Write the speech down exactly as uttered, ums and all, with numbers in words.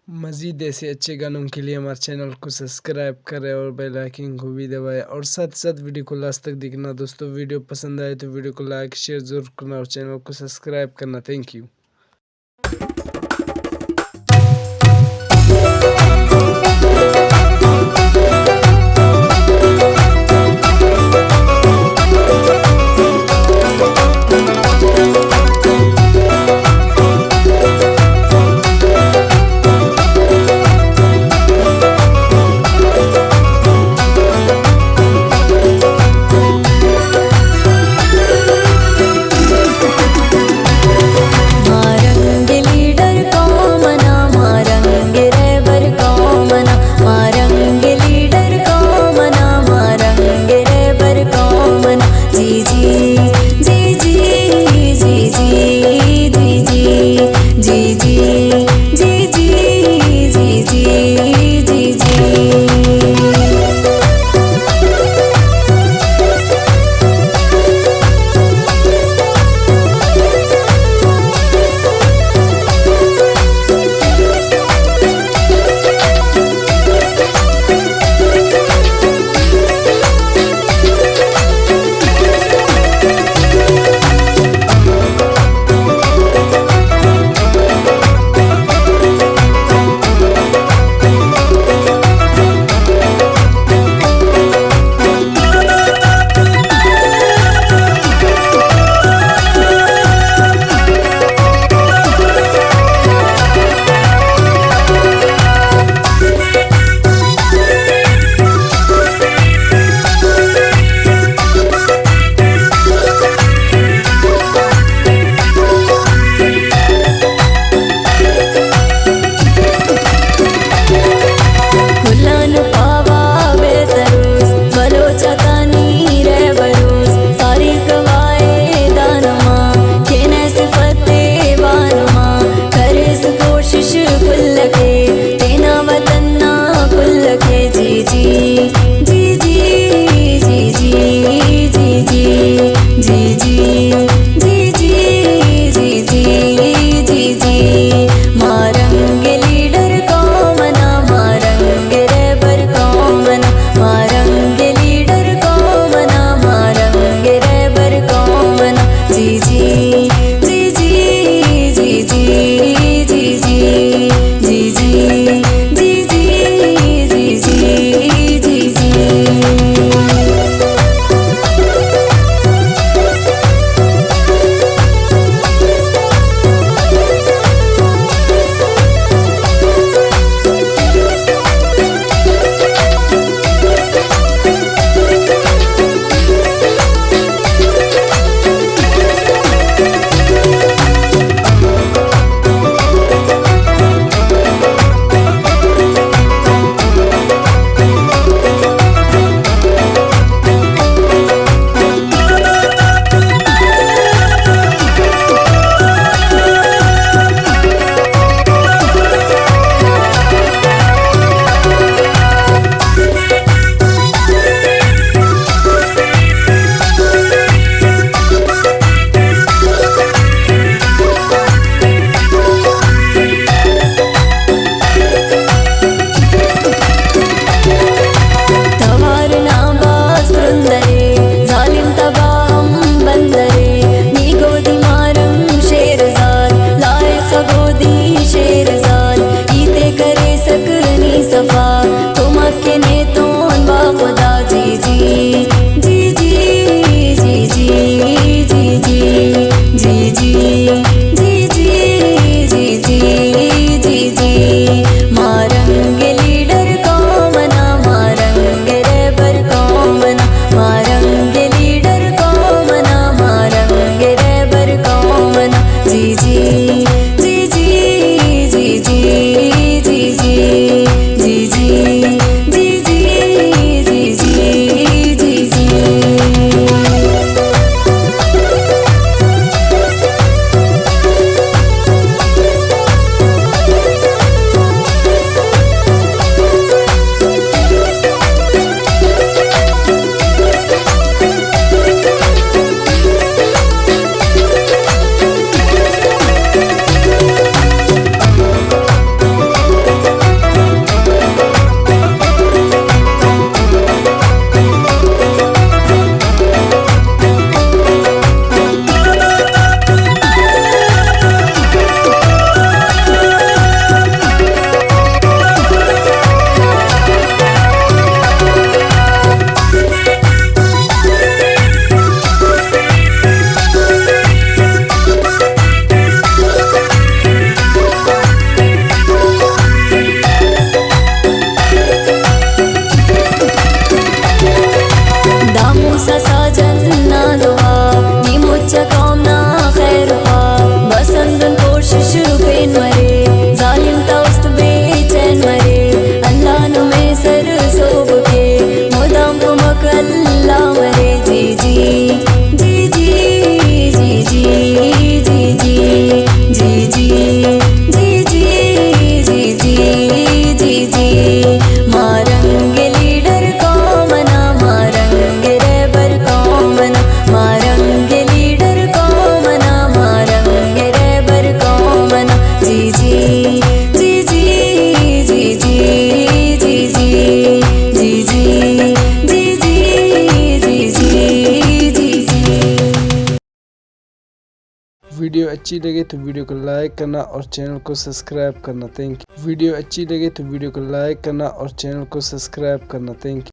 مزید ایسے اچھے گانوں کے لیے ہمارے چینل کو سبسکرائب کرے اور بیل آئیکن کو بھی دبائے، اور ساتھ ساتھ ویڈیو کو لاسٹ تک دیکھنا دوستو۔ ویڈیو پسند آئے تو ویڈیو کو لائک، شیئر ضرور کرنا اور چینل کو سبسکرائب کرنا۔ تھینک یو۔ ویڈیو اچھی لگے تو ویڈیو کو لائک کرنا اور چینل کو سبسکرائب کرنا۔ تھینک یو۔ ویڈیو اچھی لگے تو ویڈیو کو لائک کرنا اور چینل کو سبسکرائب کرنا۔ تھینک یو۔